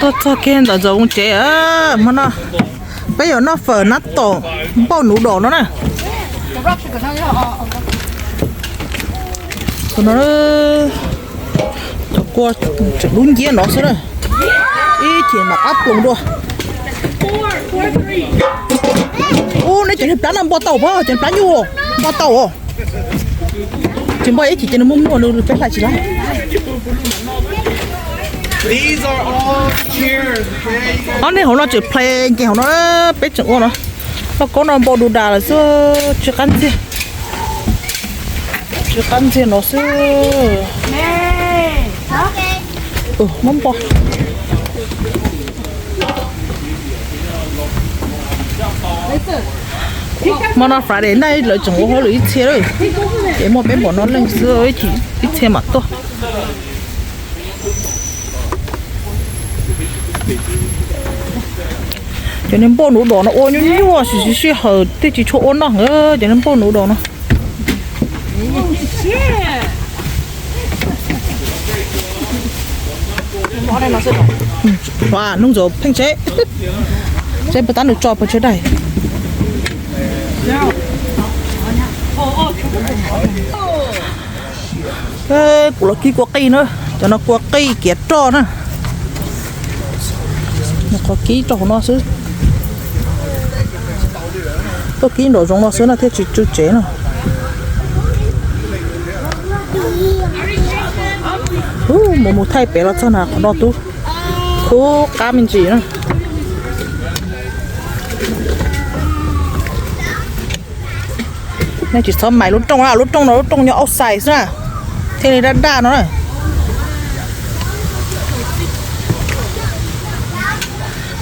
Tuaj txog kiag ntawm Ntxoov Voos tsev, hmo no peb yuav noj fawm nab tom npauj nuv dos no na. Tus no, cov kua tseem dub nciab no xwb na. Ib chim mam qab ploos dua. Ub, neb cov niag plab no npo tau pab, cov niag plab nyuj npo tau os. Tsis npo ib chim ces nws muaj muaj nws peb hlais tsis laib. Ob niag hauv no tseem play game hauv no, peb tseem ua no. Lauj kaub no npau du das lawm xwb, tsis qab ntxiag. Tsis qab ntxiag no xwb. Muab npo. Hmo no Friday night lawv tseem ua hauj lwm ib txhia lawm, ces muaj peb npaum no leej xwb, ib txhia mam tuaj. Cov niag npauj nuv dos no ua nyuaj nyuaj, sij sij hawm thiaj tsis tshua ua noj heev cov niag npauj nuv dos no. Hnub ntxuav pheej tsev, tsev puas tab nws tso puas tsawg daim. Kuv los kib kua qij na, cov no kua qij kiav roj na. Qhov kib rau hauv no xwb. Tuaj kib nraum zoov no xwb no thiaj tsis tsw tsev no. Mus mus thaij pem los txog na qhov no tub khub qab me ntsis na. Nej tsis txhob maiv lub rooj na, lub rooj no lub rooj nyob outside xwb na, thiaj li daj daj no na.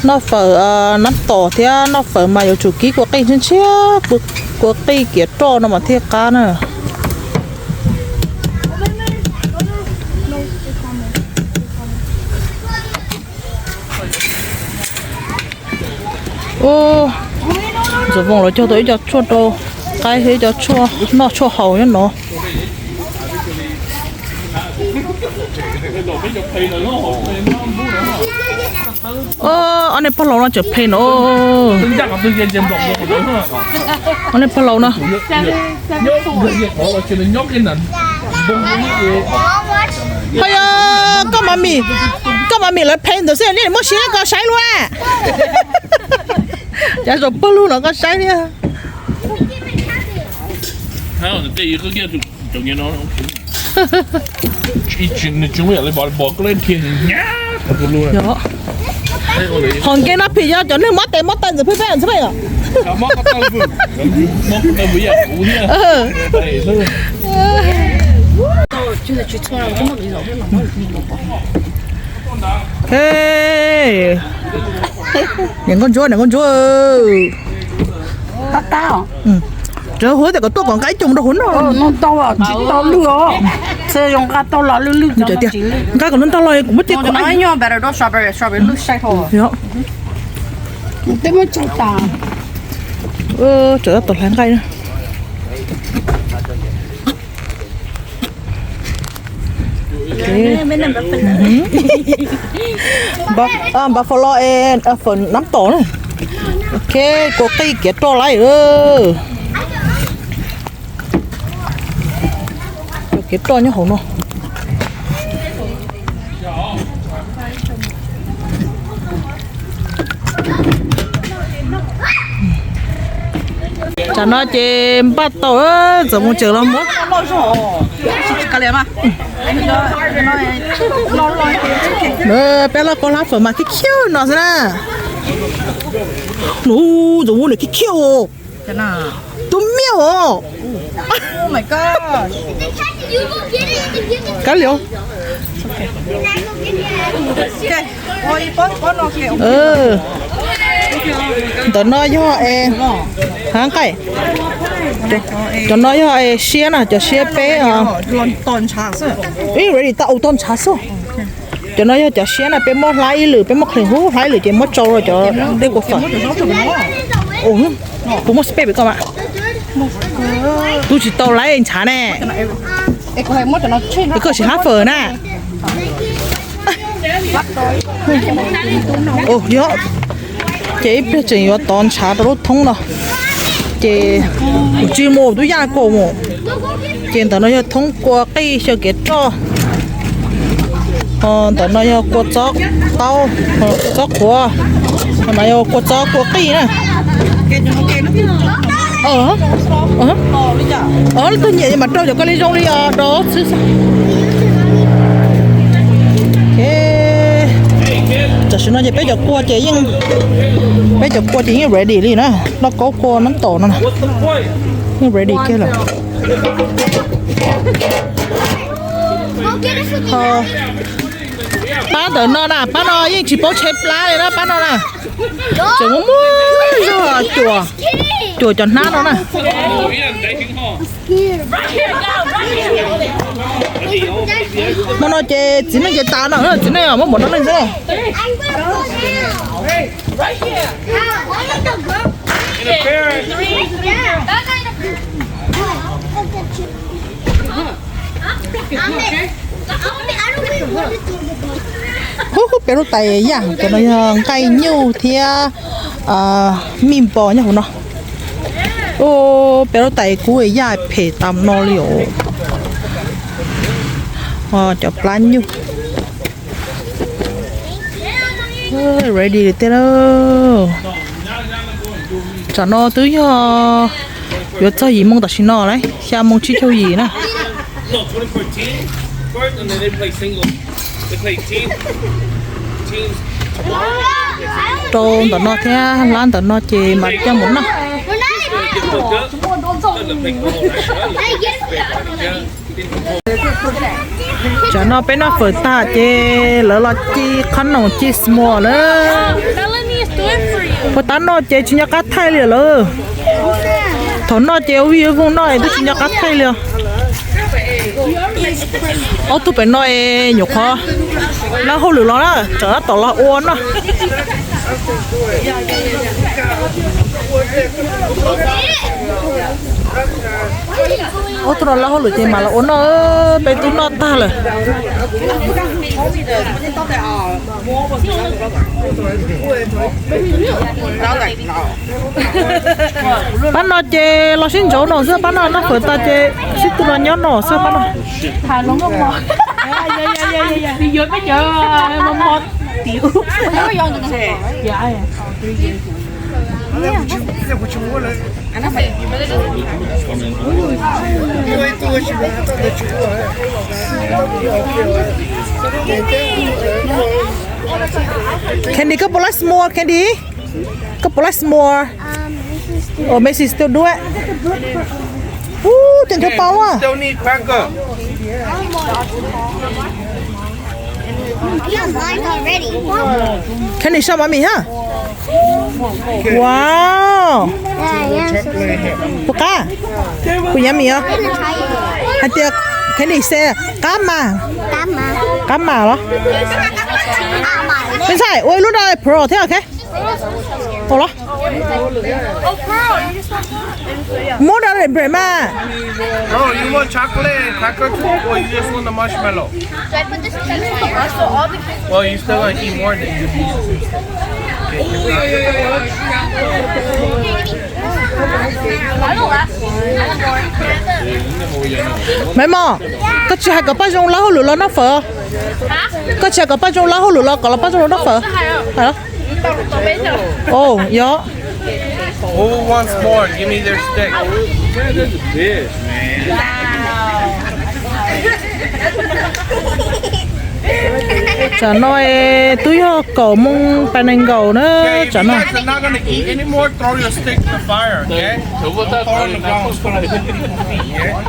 Noj fawm nab tom thiab noj fawm mas yuav tsum kib kua qij ntshiab ntshiab, kua qij kiav roj no mas thiaj qab na. Ntxoov Voos lawv cog tau ib co tshuaj rau qaib thiab ib co tshuaj noj tshuaj haus nyob no. Ob niag pog laus no tseem play no. Ob niag pog laus no. Ho yog koj mam mim, koj mam mim lawv play ntawd xwb nej muab siab koj saib luaj. Cav zaum pawg lug no koj saib thiab. Hom nkeeg no phim yog cov neeg mob tes mob taw ntxim pheej pheej xwb yom. Niam nkauj ntsuab, niam nkauj ntsuab. Rau huv tias kom tuaj kom nqa ib co mus rau huv noj. Tsis tau lwj os. Nqa kom nws ntog los kuv muab cia kom tau hlais nqaij. Buffalo es fawm nab tom na. Ok, kua qij kiav roj lawm. Kiav roj nyob hauv no. Tsam no ces npaj tau, txawm mus tseem los muab. Peb loj koj hlab fawm mas khiav khiav no xwb na. Nws txawm mus nws khiav khiav os. Tus miaj os. Kab liam. Ntawm no yog es, ha nqaij. Cov no yog es siab na, cov siab peb. Ib ready tau ua tau ntshav xwb. Cov no yog cov siab na, peb muab hlab ib lwm, peb muab qhwv hub hlab ib lwm ces muab tsau rau cov dej kua fawm. Kuv muab spray pem koj mas. Kuv tsis tau laib ntshav ne. Koj tsis hlab fawm na. Ua yog, ces ib pliag tseem yuav tov ntshav rau lub thoob no. Ces kuv tsis mus, twb yaj kuv mus. Ces ntawm no yog thoob kua qij xyaw kev roj. Ntawm no yog kua txob taub, txob qhuav. Ntawm no yog kua txob kua qij na. Leej twg nyiam mas rau cov ko li zoo li os, rau xwb xwb. Tam sim no ces peb cov kua ces yeej, peb cov kua ces yeej ready li na. Lauj kaub kua nab tom no na, yeej ready kiag lawm. Pab ntawm no na, pab no yeej tsis paub tshaib plab li na, pab no na. Tseem muaj muaj zog cuam, cuam cov hnab no na. Hmo no ces txiv neej ces tas no, txiv neej os, muab npaum no leej xwb. Hub, peb lub tais yaj, cov no yog nqaij nyuj thiab mij npo nyob hauv no. Ua, peb lub tais kub yaj phem tas no li os. Cov plab nyuj. Ready tiag lauj. Tsam no twb yog yuav txog yim moo tam sim no lawm, xya moo tsib caug yim na. Rau ntawm no thiab lab ntawm no ces mas coj mus noj. Tsam no peb noj fawm tag ces lawv los ci qhob noom ci s'mores lawm. Puag ta noj ces tsis nco qab thaij li lawm. Thaum noj ces ua vij ua voog noj es twb tsis nco qab thaij li os. Ob tug pem no es nyuam qhuav lawb hauj lwm los na, tsam no tom los ua noj. Ob tug no lawb hauj lwm ces mam los ua noj, peb twb noj tag lawm. Pab no ces los sib ntsauv no xwb, pab no noj fawm tas ces sib tw los nyob no xwb pab no. Candy, koj puas like s'mores, Candy? Koj puas like s'mores? Ua Messi still do it. Ub, cov nchuav paus a. Candy, show mommy, huh? Wow. Puas qab? Puas yummy os? Hais tias Candy said qab mas. Qab mas los? Peb ntxhais ua ib lub no pro thiab, ok. Ua los. Muab no bread mas. Bro, you want chocolate and cracker too, or you just want the marshmallow? Well, you still gonna eat more than two pieces. Maiv Mos, koj tsis hais kom Paj Zoo lawb hauj lwm los noj fawm? Koj tsis hais kom Paj Zoo lawb hauj lwm los kom los Paj Zoo los noj fawm? Oh, yog. Who wants more? Give me their stick. Tsam no twb yog kaum moo peb nees nkaum na, tsam no. If you guys are not gonna eat anymore, throw your stick in the fire, okay? Don't throw it on the ground. It's gonna cook in the heat, yeah?